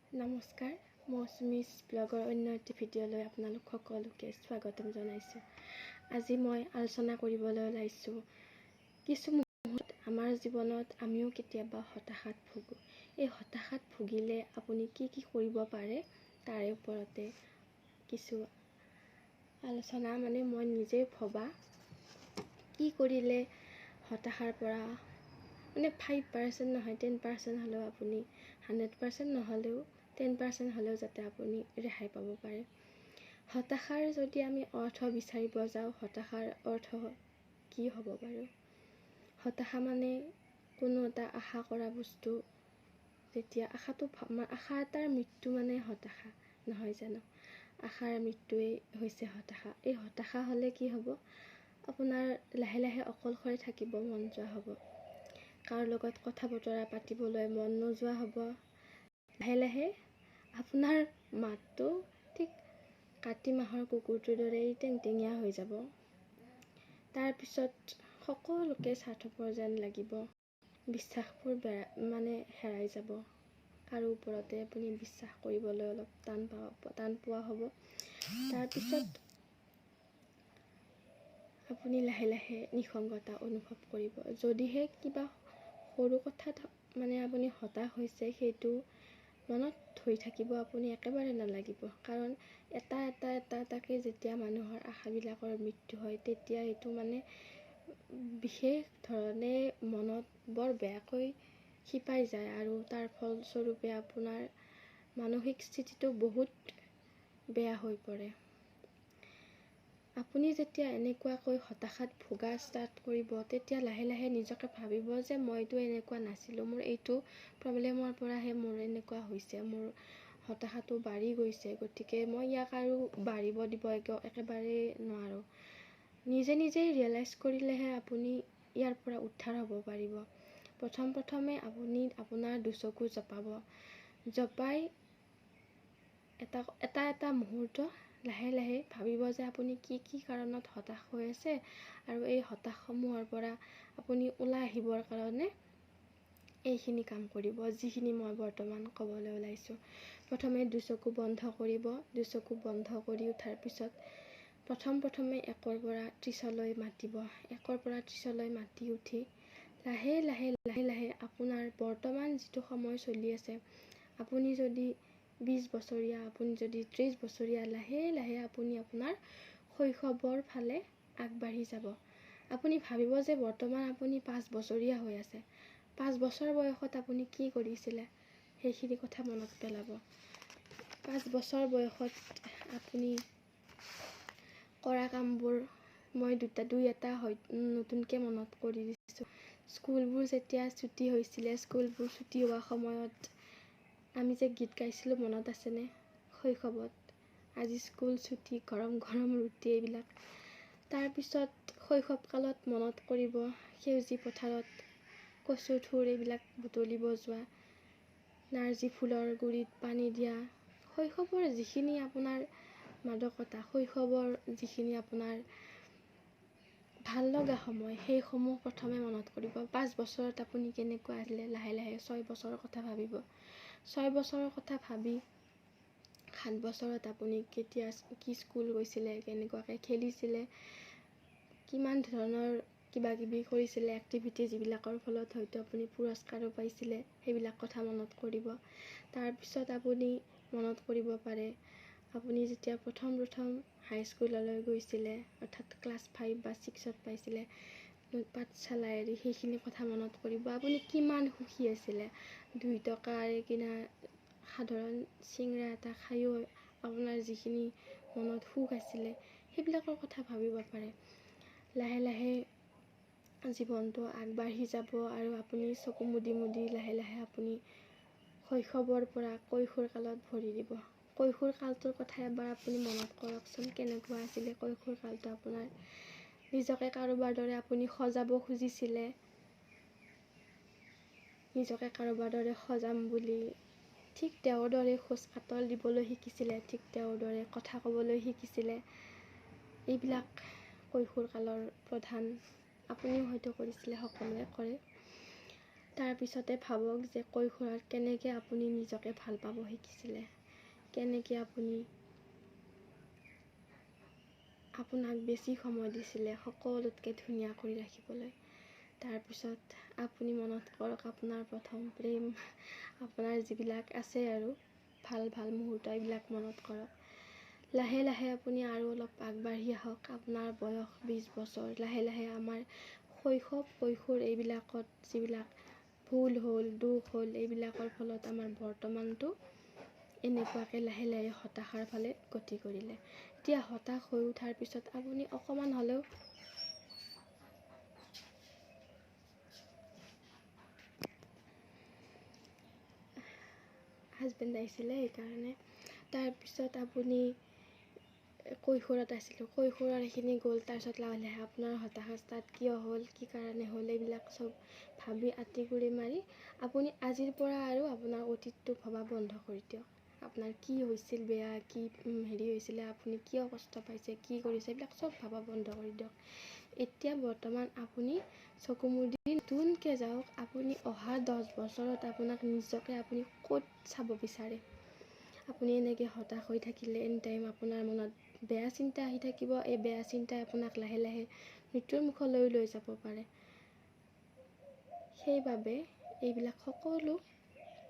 নমস্কাৰ, মৌচুমীজ ব্লগৰ অন্য এটি ভিডিঅ'লৈ আপোনালোক সকলোকে স্বাগতম জনাইছোঁ। আজি মই আলোচনা কৰিবলৈ ওলাইছোঁ, কিছু মুহূৰ্তত আমাৰ জীৱনত আমিও কেতিয়াবা হতাশাত ভুগোঁ। এই হতাশাত ভুগিলে আপুনি কি কি কৰিব পাৰে, তাৰে ওপৰতে কিছু আলোচনা, মানে মই নিজে ভবা কি কৰিলে হতাশাৰ পৰা মানে 5% নহয়, 10% হ'লেও, আপুনি 100% নহ'লেও 10% হ'লেও যাতে আপুনি ৰেহাই পাব পাৰে। হতাশাৰ যদি আমি অৰ্থ বিচাৰিব যাওঁ, হতাশাৰ অৰ্থ কি হ'ব বাৰু? হতাশা মানে কোনো এটা আশা কৰা বস্তু যেতিয়া আশাটো, আশা এটাৰ মৃত্যু মানে হতাশা, নহয় জানো? আশাৰ মৃত্যুৱেই হৈছে হতাশা। এই হতাশা হ'লে কি হ'ব? আপোনাৰ লাহে লাহে অকলশৰে থাকিব মন যোৱা হ'ব, কাৰো লগত কথা বতৰা পাতিবলৈ মন নোযোৱা হ'ব। লাহে লাহে আপোনাৰ মাতটো ঠিক কাতি মাহৰ কুকুৰটোৰ দৰেই টেংটেঙীয়া হৈ যাব। তাৰপিছত সকলোকে স্বাৰ্থপৰ যেন লাগিব, বিশ্বাসবোৰ বেয়া মানে হেৰাই যাব, কাৰো ওপৰতে আপুনি বিশ্বাস কৰিবলৈ অলপ টান পোৱা হ'ব। তাৰপিছত আপুনি লাহে লাহে নিসংগতা অনুভৱ কৰিব। যদিহে কিবা সৰু কথাত মানে আপুনি হতাশ হৈছে, সেইটো মনত ধৰি থাকিব আপুনি একেবাৰে নালাগিব। কাৰণ এটা এটা এটা এটাকৈ যেতিয়া মানুহৰ আশাবিলাকৰ মৃত্যু হয়, তেতিয়া এইটো মানে বিশেষ ধৰণে মনত বৰ বেয়াকৈ শিপাই যায় আৰু তাৰ ফলস্বৰূপে আপোনাৰ মানসিক স্থিতিটো বহুত বেয়া হৈ পৰে। আপুনি যেতিয়া এনেকুৱাকৈ হতাশাত ভোগা ষ্টাৰ্ট কৰিব, তেতিয়া লাহে লাহে নিজকে ভাবিব যে মইতো এনেকুৱা নাছিলোঁ, মোৰ এইটো প্ৰব্লেমৰ পৰাহে মোৰ এনেকুৱা হৈছে, মোৰ হতাশাটো বাঢ়ি গৈছে, গতিকে মই ইয়াক আৰু বাঢ়িব দিব একেবাৰেই নোৱাৰোঁ। নিজে নিজেই ৰিয়েলাইজ কৰিলেহে আপুনি ইয়াৰ পৰা উদ্ধাৰ হ'ব পাৰিব। প্ৰথম প্ৰথমে আপুনি আপোনাৰ দুচকু জপাব, জপাই এটা এটা এটা মুহূৰ্ত লাহে লাহে ভাবিব যে আপুনি কি কি কাৰণত হতাশ হৈ আছে আৰু এই হতাশসমূহৰ পৰা আপুনি ওলাই আহিবৰ কাৰণে এইখিনি কাম কৰিব, যিখিনি মই বৰ্তমান ক'বলৈ ওলাইছোঁ। প্ৰথমে দুচকু বন্ধ কৰিব। দুচকু বন্ধ কৰি উঠাৰ পিছত প্ৰথম প্ৰথমে 1ৰ পৰা 30লৈ মাতিব। 1ৰ পৰা 30লৈ মাতি উঠি লাহে লাহে লাহে লাহে আপোনাৰ বৰ্তমান যিটো সময় চলি আছে, আপুনি যদি 20 বছৰীয়া, আপুনি যদি 30 বছৰীয়া, লাহে লাহে আপুনি আপোনাৰ শৈশৱৰ ফালে আগবাঢ়ি যাব। আপুনি ভাবিব যে বৰ্তমান আপুনি 5 বছৰীয়া হৈ আছে, 5 বছৰ বয়সত আপুনি কি কৰিছিলে, সেইখিনি কথা মনত পেলাব। 5 বছৰ বয়সত আপুনি কৰা কামবোৰ মই দুটা দুই এটা হয় নতুনকৈ মনত কৰি দিছোঁ। স্কুলবোৰ যেতিয়া ছুটী হৈছিলে, স্কুলবোৰ ছুটী হোৱা সময়ত আমি যে গীত গাইছিলোঁ, মনত আছেনে? শৈশৱত আজি স্কুল ছুটী, গৰম গৰম ৰুটি, এইবিলাক। তাৰপিছত শৈশৱ কালত মনত কৰিব সেউজী পথাৰত কচু থুৰ এইবিলাক বুটলিব যোৱা, নাৰ্জী ফুলৰ গুৰিত পানী দিয়া, শৈশৱৰ যিখিনি আপোনাৰ মাদকতা, শৈশৱৰ যিখিনি আপোনাৰ ভাল লগা সময়, সেইসমূহ প্ৰথমে মনত কৰিব। 5 বছৰত আপুনি কেনেকুৱা আছিলে? লাহে লাহে 6 বছৰৰ কথা ভাবিব। 6 বছৰৰ কথা ভাবি 7 বছৰত আপুনি কেতিয়া কি স্কুল গৈছিলে, কেনেকুৱাকৈ খেলিছিলে, কিমান ধৰণৰ কিবা কিবি কৰিছিলে এক্টিভিটি, যিবিলাকৰ ফলত হয়তো আপুনি পুৰস্কাৰো পাইছিলে, সেইবিলাক কথা মনত কৰিব। তাৰপিছত আপুনি মনত কৰিব পাৰে আপুনি যেতিয়া প্ৰথম প্ৰথম হাইস্কুললৈ গৈছিলে, অৰ্থাৎ ক্লাছ 5 বা 6ত পাইছিলে, পাঠশালা এৰি, সেইখিনি কথা মনত কৰিব। আপুনি কিমান সুখী আছিলে? 2 টকাৰে কিনা সাধাৰণ চিংৰা এটা খায়ো আপোনাৰ যিখিনি মনত সুখ আছিলে, সেইবিলাকৰ কথা ভাবিব পাৰে। লাহে লাহে জীৱনটো আগবাঢ়ি যাব আৰু আপুনি চকু মুদি মুদি লাহে লাহে আপুনি শৈশৱৰ পৰা কৈশোৰ কালত ভৰি দিব। কৈশোৰ কালটোৰ কথা এবাৰ আপুনি মনত কৰকচোন, কেনেকুৱা আছিলে কৈশোৰ কালটো আপোনাৰ? নিজকে কাৰোবাৰ দৰে আপুনি সজাব খুজিছিলে, নিজকে কাৰোবাৰ দৰে সজাম বুলি ঠিক তেওঁৰ দৰে খোজ কাতল দিবলৈ শিকিছিলে, ঠিক তেওঁৰ দৰে কথা ক'বলৈ শিকিছিলে। এইবিলাক কৈশোৰ কালৰ প্ৰধান, আপুনিও হয়তো কৰিছিলে, সকলোৱে কৰে। তাৰপিছতে ভাবক যে কৈশোৰত কেনেকৈ আপুনি নিজকে ভাল পাব শিকিছিলে, কেনেকৈ আপুনি আপোনাক বেছি সময় দিছিলে সকলোতকৈ ধুনীয়া কৰি ৰাখিবলৈ। তাৰপিছত আপুনি মনত কৰক আপোনাৰ প্ৰথম প্ৰেম, আপোনাৰ যিবিলাক আছে আৰু ভাল ভাল মুহূৰ্ত, এইবিলাক মনত কৰক। লাহে লাহে আপুনি আৰু অলপ আগবাঢ়ি আহক। আপোনাৰ বয়স 20 বছৰ। লাহে লাহে আমাৰ শৈশৱ কৈশোৰ এইবিলাকত যিবিলাক ভুল হ'ল, দুখ হ'ল, এইবিলাকৰ ফলত আমাৰ বৰ্তমানটো এনেকুৱাকৈ লাহে লাহে হতাশাৰ ফালে গতি কৰিলে। এতিয়া হতাশ হৈ উঠাৰ পিছত আপুনি অকণমান হ'লেও হাজবেণ্ড আহিছিলে সেইকাৰণে। তাৰপিছত আপুনি কৈশোৰত আছিলোঁ, কৈশোৰৰ সেইখিনি গ'ল। তাৰপিছত লাহে লাহে আপোনাৰ হতাশা ষ্টাৰ্ট কিয় হ'ল, কি কাৰণে হ'ল, এইবিলাক চব ভাবি আঁতি-গুৰি মাৰি আপুনি আজিৰ পৰা আৰু আপোনাৰ অতীতটো ভবা বন্ধ কৰি দিয়ক। আপোনাৰ কি হৈছিল বেয়া, কি হেৰি হৈছিলে, আপুনি কিয় কষ্ট পাইছে, কি কৰিছে, এইবিলাক চব ভবা বন্ধ কৰি দিয়ক। এতিয়া বৰ্তমান আপুনি চকু মুদি নতুনকৈ যাওক। আপুনি অহা 10 বছৰত আপোনাক নিজকে আপুনি ক'ত চাব বিচাৰে? আপুনি এনেকৈ হতাশ হৈ থাকিলে এনি টাইম আপোনাৰ মনত বেয়া চিন্তা আহি থাকিব। এই বেয়া চিন্তাই আপোনাক লাহে লাহে মৃত্যুৰ মুখলৈ লৈ যাব পাৰে। সেইবাবে এইবিলাক সকলো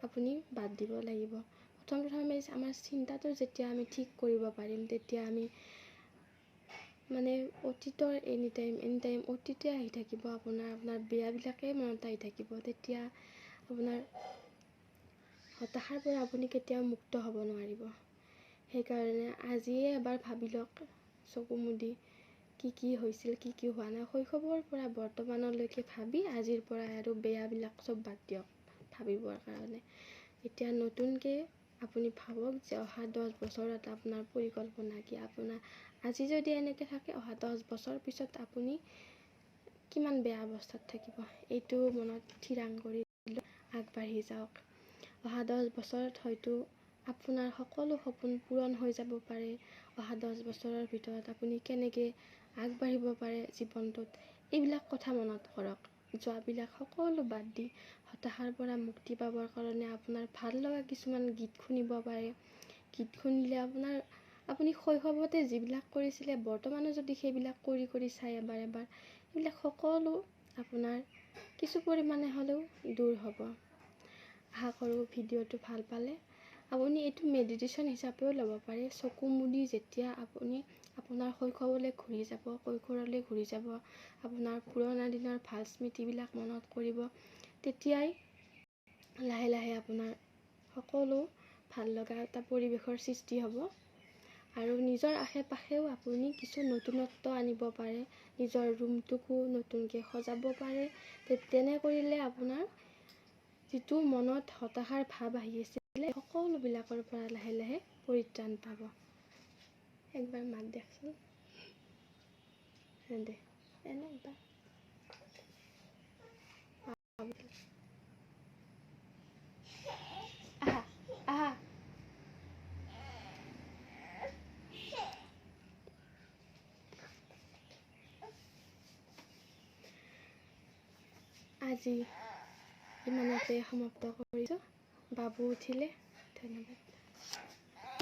আপুনি বাদ দিব লাগিব। প্ৰথম প্ৰথমে আমাৰ চিন্তাটো যেতিয়া আমি ঠিক কৰিব পাৰিম, তেতিয়া আমি মানে অতীতৰ এনি টাইম অতীতে আহি থাকিব, আপোনাৰ বেয়াবিলাকেই মনত আহি থাকিব। তেতিয়া আপোনাৰ হতাশাৰ পৰা আপুনি কেতিয়াও মুক্ত হ'ব নোৱাৰিব। সেইকাৰণে আজিয়ে এবাৰ ভাবি লওক চকু মুদি, কি কি হৈছিল, কি কি হোৱা নাই, শৈশৱৰ পৰা বৰ্তমানলৈকে ভাবি আজিৰ পৰা আৰু বেয়াবিলাক চব বাদ দিয়ক ভাবিবৰ কাৰণে। এতিয়া নতুনকৈ আপুনি ভাবক যে অহা 10 বছৰত আপোনাৰ পৰিকল্পনা কি। আপোনাৰ আজি যদি এনেকৈ থাকে, অহা 10 বছৰ পিছত আপুনি কিমান বেয়া অৱস্থাত থাকিব, এইটো মনত থিৰাং কৰি আগবাঢ়ি যাওক। অহা 10 বছৰত হয়তো আপোনাৰ সকলো সপোন পূৰণ হৈ যাব পাৰে। অহা 10 বছৰৰ ভিতৰত আপুনি কেনেকৈ আগবাঢ়িব পাৰে জীৱনটোত, এইবিলাক কথা মনত কৰক। যোৱাবিলাক সকলো বাদ দি হতাশাৰ পৰা মুক্তি পাবৰ কাৰণে আপোনাৰ ভাল লগা কিছুমান গীত শুনিব পাৰে। গীত শুনিলে আপুনি শৈশৱতে যিবিলাক কৰিছিলে, বৰ্তমানো যদি সেইবিলাক কৰি কৰি চাই এবাৰ এবাৰ, এইবিলাক সকলো আপোনাৰ কিছু পৰিমাণে হ'লেও দূৰ হ'ব। আশা কৰোঁ ভিডিঅ'টো ভাল পালে। আপুনি এইটো মেডিটেশ্যন হিচাপেও ল'ব পাৰে। চকু মুদি যেতিয়া আপুনি আপোনাৰ শৈশৱলৈ ঘূৰি যাব, কৈশোৰলৈ ঘূৰি যাব, আপোনাৰ পুৰণা দিনৰ ভাল স্মৃতিবিলাক মনত কৰিব, তেতিয়াই লাহে লাহে আপোনাৰ সকলো ভাল লগা এটা পৰিৱেশৰ সৃষ্টি হ'ব। আৰু নিজৰ আশে পাশেও আপুনি কিছু নতুনত্ব আনিব পাৰে, নিজৰ ৰুমটোকো নতুনকৈ সজাব পাৰে। তেনে কৰিলে আপোনাৰ যিটো মনত হতাশাৰ ভাৱ আহি আছিলে, সকলোবিলাকৰ পৰা লাহে লাহে পৰিত্ৰাণ পাব। একবাৰ মাত দিয়কচোন। দে এনে একবাৰ। আহা আহা। আজি ইমানতে সমাপ্ত কৰিছোঁ। বাবু উঠিলে। ধন্যবাদ।